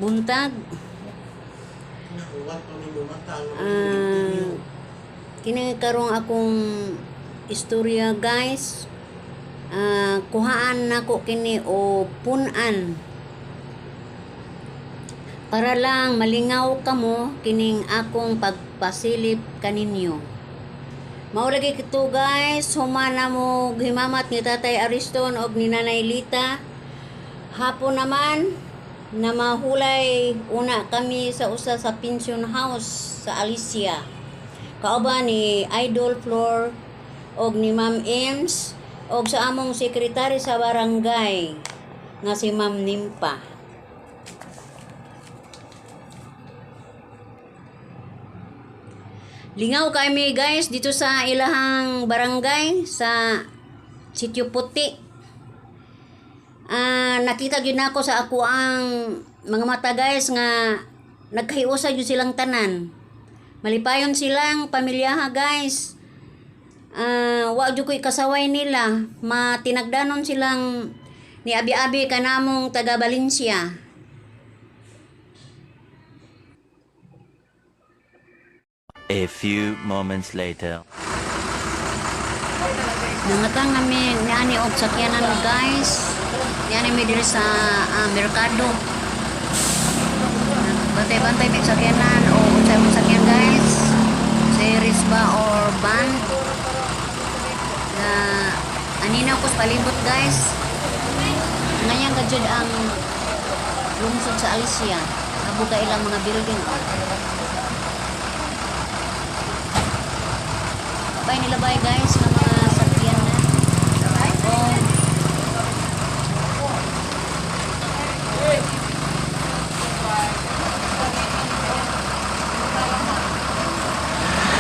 buntag. Kini karong akong istorya, guys. Kuhaan nako kini o punan para lang malingaw kamo kining akong pagpasilip kaninyo. Mao lagi kito, guys, human na mo himamat ni Tatay Ariston og ni Nanay Lita. Hapon naman na mahulay una kami sa usa sa pension house sa Alicia. Kauban ni Idol Floor og ni Ma'am Ems og sa among sekretary sa barangay nga si Ma'am Nimpa. Lingaw kami, guys, dito sa ilahang barangay sa Sitio Puti. Nakita gyud nako sa ako ang mga mata, guys, nga nagkahiusa gyud silang tanan. Malipayon silang pamilyaha, guys. Wa jud ko'y kasaway nila. Matinagdanon silang ni abi-abi kanamong taga Valencia. A few moments later. Nangatang kami niani og sakyanan, guys. Niani mi diri sa merkado. Bantay-bantay mi sakyanan o unsay mong sakyan, guys. Series ba or van. Na aninaw ko sa palibot, guys. Ngayon ka jud ang lungsod sa Alicia. Abo ka ilang mga building, oh. Bay nilabay, guys, ng mga sakyan na. Oh.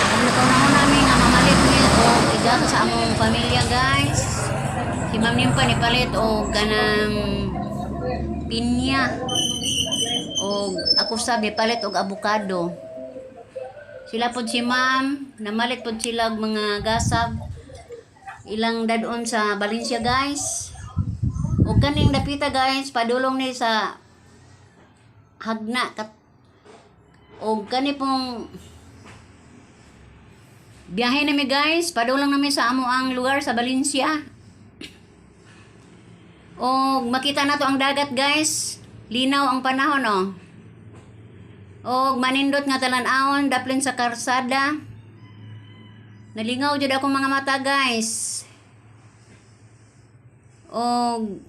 Ang nakaunahon namin nga mamalit mi og igasa sa among pamilya, guys. Si Ma'am Nimpa nipalit og kanang pinya. Og ako sab nipalit og abukado. Sila pod si Ma'am, namalit pod sila og mga gasab. Ilang dadon sa Valencia, guys. Og kaning dapita, guys, padulong ni sa Hagna kat og kani pong biyahe nami, guys, padulong nami sa amo ang lugar sa Valencia. Og makita nato ang dagat, guys. Linaw ang panahon, oh. Og manindot nga talan-awon daplin sa karsada. Nalingaw jud akong mga mata, guys. Og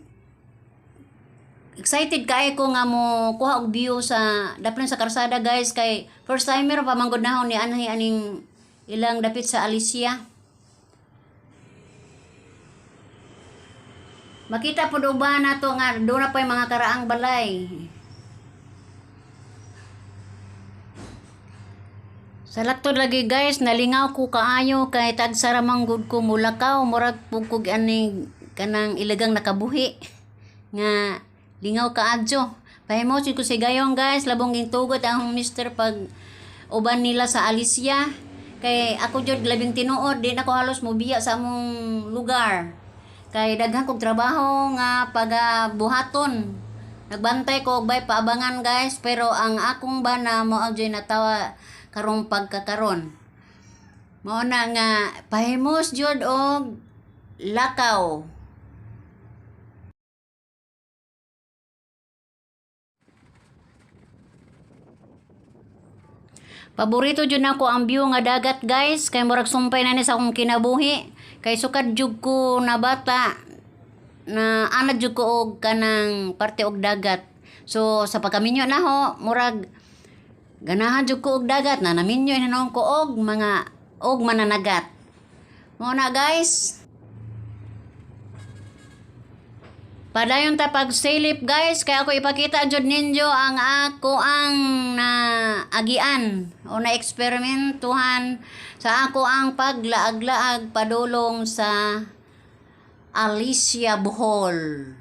excited kaayo ko nga mo kuha og view sa daplin sa karsada, guys, kay first timer pa man gud nahon ni anhi aning ilang dapit sa Alicia. Makita pud uban nato nga doon na pa'y mga karaang balay. Sa laktod lagi, guys, nalingaw ko kaayo kay tagsa ra man gud ko mulakaw, murag pug kog aning kanang ilagang nakabuhi nga lingaw kaadyo. Pahimos jud ko si gayong, guys, labong gintugot ang mister pag uban nila sa Alicia. Kay ako jud labing tinuod, di na ko halos mobiya sa among lugar. Kay daghan kog trabaho nga pagabuhaton. Nagbantay ko og bay paabangan, guys, pero ang akong bana mao jud natawa karong pagkakaron. Mao na nga pahimos jud og lakaw. Paborito jud nako ang view nga dagat, guys, kay murag sumpay na ni sa akong kinabuhi. Kay sukad jud ko na bata na anad jud ko og kanang parte og dagat. So sa pagkaminyo na ho, murag ganahan jud ko og dagat na naminyo hinuon ko og mga og mananagat. Mao na, guys. Padayon ta pagsilip, guys, kay ako ipakita jud ninyo ang ako ang naagian o na eksperimentuhan sa ako ang paglaag-laag padulong sa Alicia, Bohol.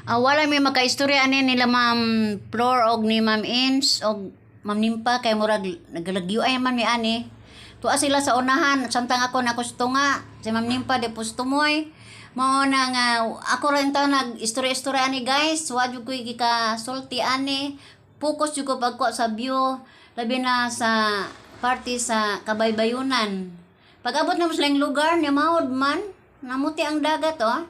Wala may makaistorya ani nila Ma'am Flor og ni Ma'am Ems og Ma'am Nimpa kay murag nagalagyo ay man mi ani. Tuwa sila sa unahan samtang ako nakusto nga si Ma'am Nimpa de tumoy. Mao na nga ako rin taw nag istorya-istorya ani, guys. Wa jud ko'y gikasulti ani. Focus jud ko pagkuha sa view, labi na sa party sa Kabaybayunan. Pag-abot na mo sa laing lugar, niya man, namuti ang dagat, oh.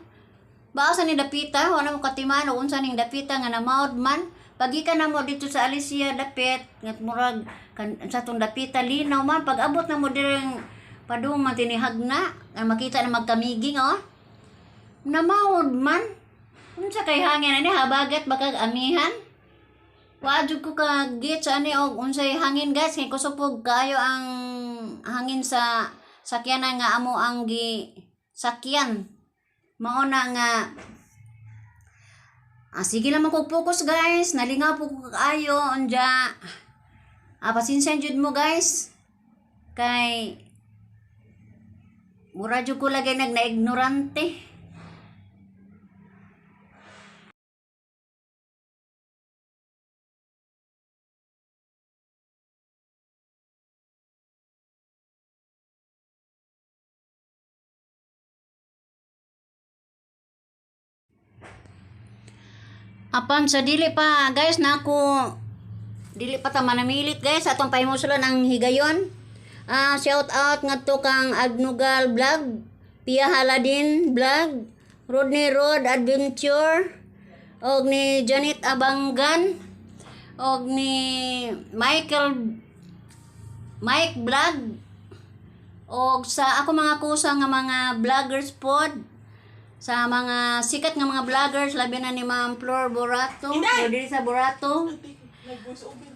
Baka sa ni dapita, wala mo katiman o unsa ning dapita nga namaod man. Pagikan na mo dito sa Alicia dapit, ngat murag kan, sa tong dapita linaw man. Pag abot na mo direng padung man tinihagna, nga makita na magkamiging, oh. Namaod man. Unsa kay hangin ani, habagat baka amihan? Wa jud ko ka gets ani og unsay hangin, guys, kay kusog pug kaayo ang hangin sa sakyanan nga amo ang gi sakyan. Mao na nga sige lang ko focus, guys, nalingaw po ko kaayo unja. Pasensya jud mo, guys. Kay mura jud ko lagi nag na-ignorante. Apan sa dili pa, guys, na ako dili pa ta manamilit, guys, atong pahimusulan ang higayon. Shout out ngadto kang Agnugal Vlog, Pia Haladin Vlog, Rodney Road Adventure, og ni Janet Abanggan, og ni Michael Mike Vlog, og sa ako mga kusa nga mga vloggers pod, sa mga sikat nga mga vloggers, labi na ni Ma'am Flor Borato, Flor sa Borato.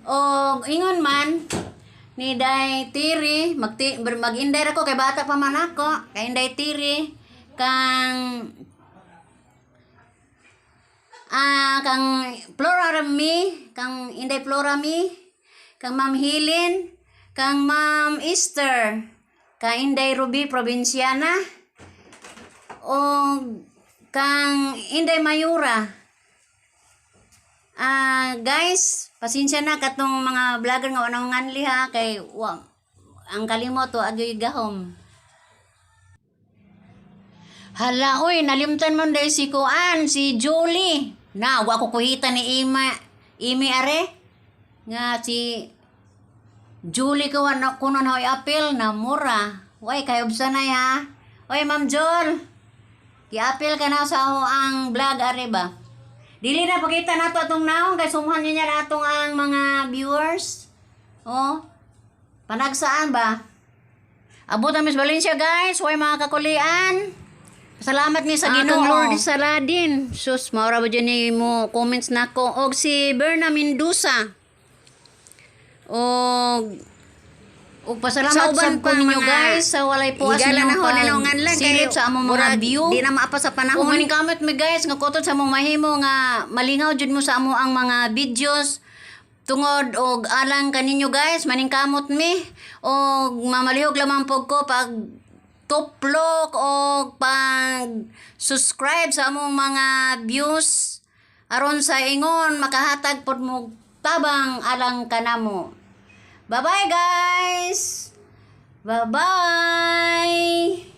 Og ingon man ni Day Tiri, magti mag-inday ra ko kay bata pa man ako, kay Inday Tiri kang kang Flora Mi, kang Inday Flora Mi, kang Ma'am Hilin, kang Ma'am Easter, kang Inday Ruby Provinciana, o kang Inday Mayura. Guys, pasensya na katong mga vlogger nga wala nganli ha, kay wa ang kalimot wa agyoy gahom. Hala, oy, nalimtan mo dahil si Kuan, si Julie. Na, wa ko kuhita ni Ima, Imi are. Nga si Julie ko wa kuno na hoy apel na mura. Way kay obsanay ha. Oy, Ma'am Jol. Giapil ka na sa ako ang vlog are ba. Dili na pakita nato atong naong kay sumuhan niya na atong ang mga viewers. Oh. Panagsaan ba? Abot ang Miss Valencia, guys. Way mga kakulian. Salamat ni sa Ginoo. Kang Lord Saladin. Sus, maura ba dyan ni mo comments nako. Og si Berna Mendoza. Og og pasalamat Sa uban sad ko pang ninyo, mga guys, sa walay puas higala ninyong na ho ninongan lang kay silip sa among mga murag view. di na maapa sa panahon. Ug maningkamot mi, guys, nga kutod sa among mahimo nga malingaw jud mo sa amo ang mga videos tungod og alang kaninyo, guys, maningkamot mi og mamalihog lamang pug ko pag tuplok o pag subscribe sa among mga views aron sa ingon makahatag pod mo tabang alang kanamo. Bye-bye, guys. Bye-bye.